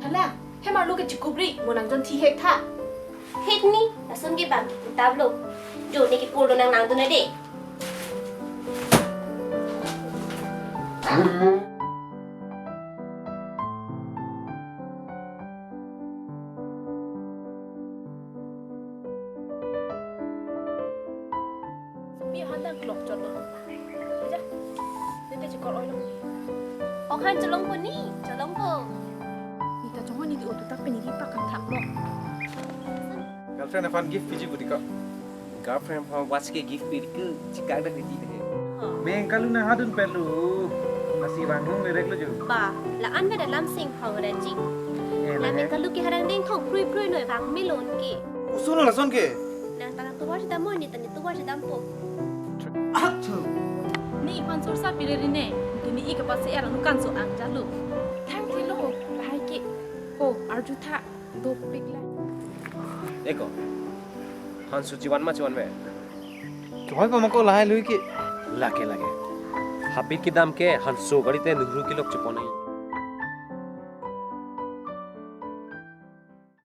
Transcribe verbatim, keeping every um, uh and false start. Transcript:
Hala, hem arlo ke chikupri, mo nangjon thihek tha. Hek ni, lason ke bang kitablo. Jo, ne kepur do nang nangdun ade. Pi han dang klok chot lo. Aja. Nete chikor oi lo. Okhan cholongpo ni, cholongpo. Nita chonghon niti otu tak penidi pakang thak lo. Girlfriend aphan gift piji budi ko. Girlfriend aphan watch ke gift piji ke chikak dak piji deh. Meng kalu na hadun pelu. Nasi banghung merek lo jo. Ba, la-an beda lam sing hong ranji. Eh, la meng kalu ke harang ding thong prui prui noi bang melon ke. Usun lason ke. Nang tanang tuwar si dam mo, ne tani tuwar si dampo. Achu. Ne iphan sursa pire rine. Tuni ik apa se er anu kanso ang jalo. Thank you lo. Lahai ke. Oh, arju tha. Dopik la. Eko. Hansu chivan ma chivan me. Koi pa mako lahai lui ke. Lake lake. Hapit kedam ke hansu gari te nuhru kilok chepon ai.